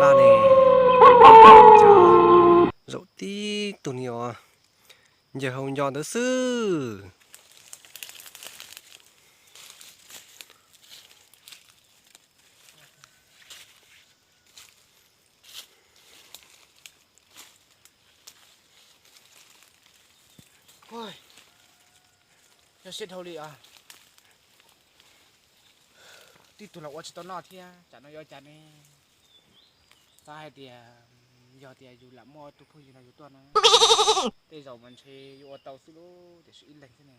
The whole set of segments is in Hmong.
daj ne, zaum tib tug ni os, ncaws hau nco ntawd xwb. Yog siab dhau li os. Tib tug los ua tsis tau noj thiab, tsam no yuav ua cas ne? Xav hais tias yog tias yus lam muaj tus phooj ywg no yus tuaj na, tej zaum mas ntshe yuav ua tau xwb lauj, tiam sis ib leeg xwb ne.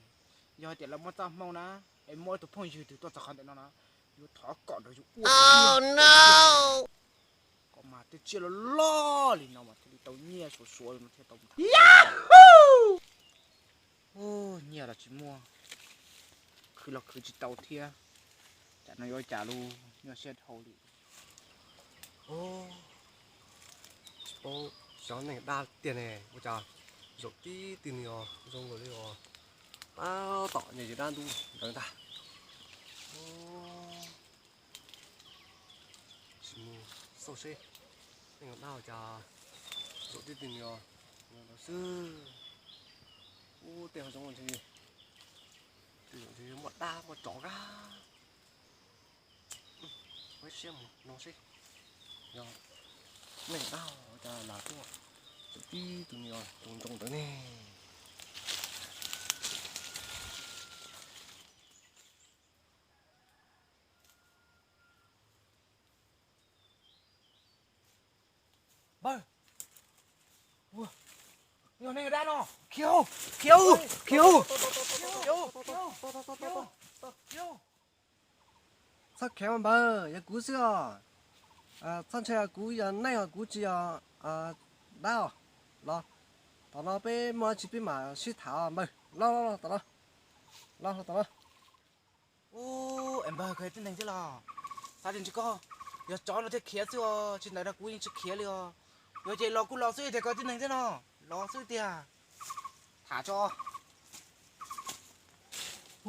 Yog tias lawv muaj txoj hmoo na, es muaj ib tus phooj ywg twg tuaj txog qhov ntawm no na, yuav thov kom nrog yus ua kom mas tej tsiaj loj loj li no mas thiaj li tau nyiaj suav suav no thiaj tau ntag. Nyiaj los tsis muaj, khwv los khwv tsis tau thiab. Tsam no yuav ua cas lauj, nyuaj siab dhau li. Tsis paub xyov neeg dab tiag ne, ua cas zaum tib tug ni os zoo nkaus li os, tab tom nyias yim dab ntub ntawd ntag. Sim mus xauj seb neeg dab ua cas zaum tib tug ni os, no xwb. Ub, tej ho zoo ntshe, tej zaum ntshe muaj dab muaj tsov gab. Peb siab mus no seb yog neeg dab ua cas lam tuaj zaum tib tug ni os zoo ntsoov ntawd ne. Npawg, yog neeg dab no, khiav, khiav, khiav, khiav. Txhob khiav mas npawg, yog kuv xwb os. Txhob ntshai, kuv yog neeg os, kuv tsis yog dab os. Los tom no peb muaj dab tsi peb mam sib tham os npawg. Los, los, los tom no. Los, los tom no. Ub, es npawg koj yog tib neeg thiab los? Xav tias ntshe koj yog tsov no thiaj khiav xwb os, tsis ntawd no kuv yeej tsis khiav li os. Yog ces los kuj los xwb tiag, koj tib neeg thiab no, los xwb tiag. Tham tso.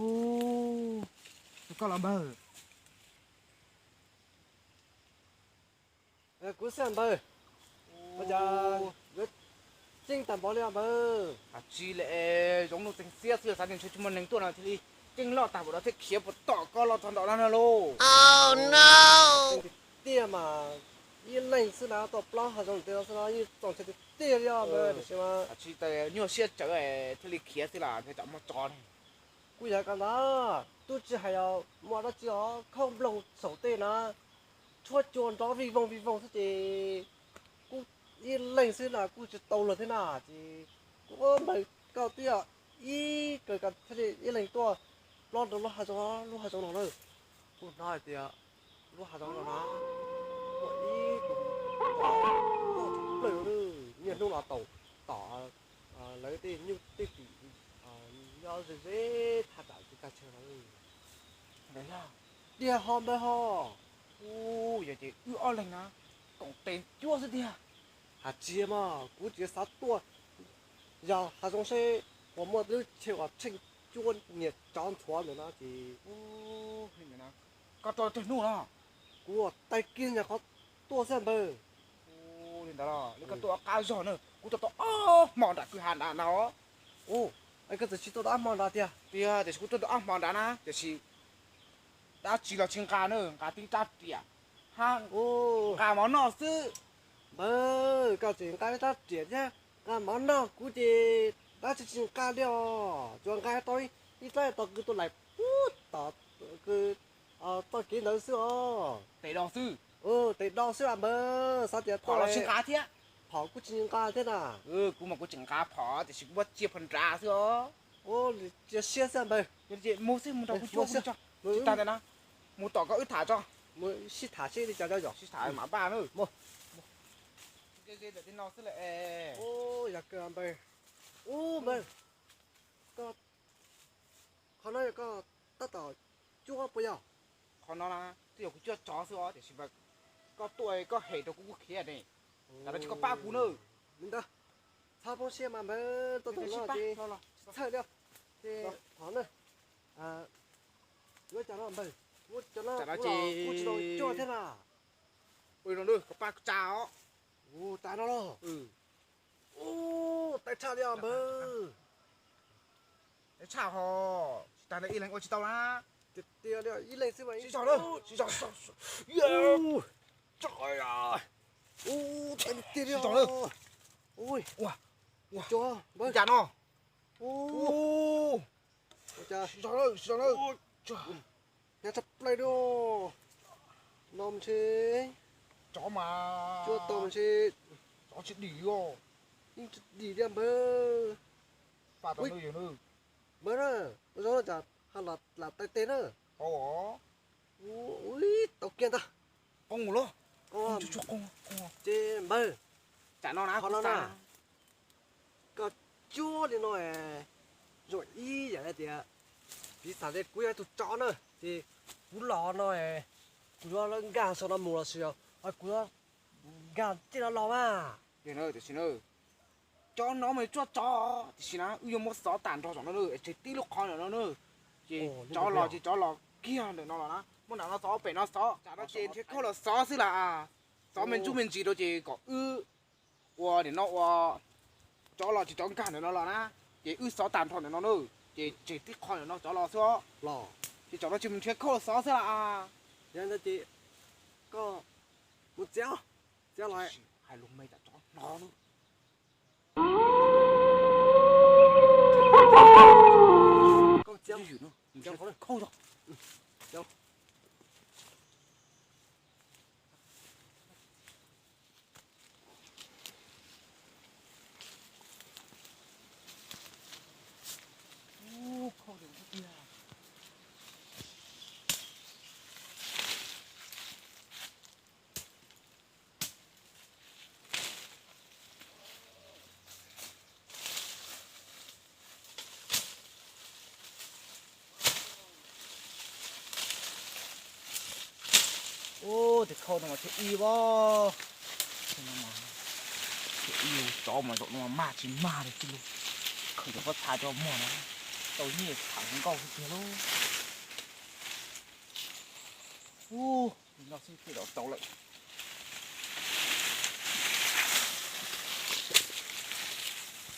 Ub, koj los npawg. Kuv xwb npawg. Ua cas yuav ceeb tag npaum li npawg? Hais tsis li, zoo nuj txeeg xiab xwb, xav tias ntshe tsis muaj neeg tuaj no thiaj li ceeb loj tag npaum no thiaj khiav puas tom koj los txog nram no na lauj. Tiag tiag mas, ib leeg xwb na tuaj plaub hav zoov tej no xwb no yeej txaus ntshai tiag tiag li os npawg, tiam sis mas hais tsis tas nyuaj siab tsawv thiaj li khiav xwb los ntshe tsam muaj tsov ne. Kuj yog koj ntag, twb tsis hais os, muaj dab tsi os, khaub nplooj saum tej na, tshuab cua nrov vij voog vij voog xwb ces kuv ib leeg xwb na kuj tsis tau luag thiab na ces kuv npawg koj twb yog ib kawg koj thiaj li ib leeg tuaj plob rau lub hav zoov, lub hav zoov no na. Kuv hnov hais tias lub hav zoov no na muaj ib tug tsov loj tshaj plaws, niaj hnub no tau tom lawv tej nyuj tej twm nyob ze ze thaj tsam tsis kaj chaw no. Tiag ho npawg ho? Ub, yog ces wb ob leeg na koom tes cuab xwb tiag. Hais tsis mas kuv tsis xav tuaj, yog hav zoov seb puas muaj lub chaw uas tsheej cuab niag tsov ntxhuav ntawm no ces. Koj tuaj twg hnub no? Kuv tag kis nyuam qhuav tuaj xwb npawg. Li ntawd los koj tuaj ob qab zog na, kuv tuaj tau ob hmo nram kwj ha nrad na. Ub, koj txawm tsis tuaj tau ob hmo nrad tiag. Tiag, tiam sis kuv tuaj tau ob hmo nrad na, tiam sis dab tsi los tsis nqa na, nqa tib rab riam hab nqa mov noj xwb. Npawg, koj tseem nqa rab riam thiab nqa mov noj, kuv ces dab tsi tsis nqa li os, tsuas nqa tau ib rab tom kwv tuaj laim pub tom kwv txoj kev ntawd xwb os. Tes do xwb. Tes do xwb npawg, xav tias tuaj los tsis nqa thiab. Phom kuj tsis nqa thiab na. Kuv mas kuv tseem nqa phom tiam sis kuv muab cia phom nrad xwb os. Cia siab xwb npawg. Mus xwb, mus nrog kuv cuab, tsis tag ntawd na, mus tom koj wb tham tso. Mus sib tham seb li cas rau yom. Sib tham mam npaj na. Ze ze ntawm tej no xwb lawm es. Yog kawg npawg. Ub npawg, koj, qhov no yog koj tab tom cuab puas yog? Qhov no na twb yog kuv cuab tsov xwb os, tiam sis mas koj tuaj koj hem rau kuv kuj khiav ne. Tam no tsis koj pab kuv na. Li ntawd, txhob poob siab mas npawg, tuaj txog no ces txhawj li. Ces thov na, yuav cas no npawg, kuv cov no kuv tsis tau cuab thiab na. Ua li no nawb, koj pab kuv tsa os. Ua, tsa no los? Ua, tau tshaj li os npawg. Tau tshaj ho, tsis tas ntawd ib leeg ua tsis tau na. Tiag tiag li, ib leeg xwb mas. Sib zog nawb, sib zog. Ua, tau tiag tiag li os. Sib zog nawb. Ua, ua, cas no. Ua, sib zog nawb, sib zog nawb. Hnyav tshaj plaws li os. No mas ntshe tsov mas, tsov tsis dim li os. Yeej tsis dim li npawg. Npawg na, ua zoo cas ha lam taij teg na. Ua, tau kiag ntag. Qoo los? Ces npawg, tsam no na, qhov no na, koj cuab li no zoo ib yam li tias, piv xam tias kuv yog tus tsov na ces kuv los no kuv yuav nkag saum no mus los sis kuv yuav nkag tej no los mas. Tam sim no tsov no mas tsov, tiam sis na wb yuav muab xov tag nrho saum no na, tseg tib lub qhov ntawm no na. Ces tsov los ces tsov los kiag ntawm no los na, muab nram no xov pem no xov, tsam no ces nrhiav khaub los xov xwb las. Xov me ntsuj me ntsis rau ces kom wb ua nim no ua, tsov los ces tsov nkag ntawm no los na, ces wb xov tag nrho ntawm no na, ces tseg tib qho ntawm no tsov los xwb os. Ces tsam no ces mus nrhiav khaub los xov xwb las. Yog ntawd ces koj mus txiav, txiav los. Hais lus me tsam tsov hnov na. Koj txiav, khaub os. Ub, tus khaub no mas thiaj ib os. Thiaj ib, tsov mas zaum no mag tsis mag li tij lug. Khaws cov pob txha coj muag no, tau nyiaj tham nkauj tiag lauj. Ub, no xwb thiaj tau lawm.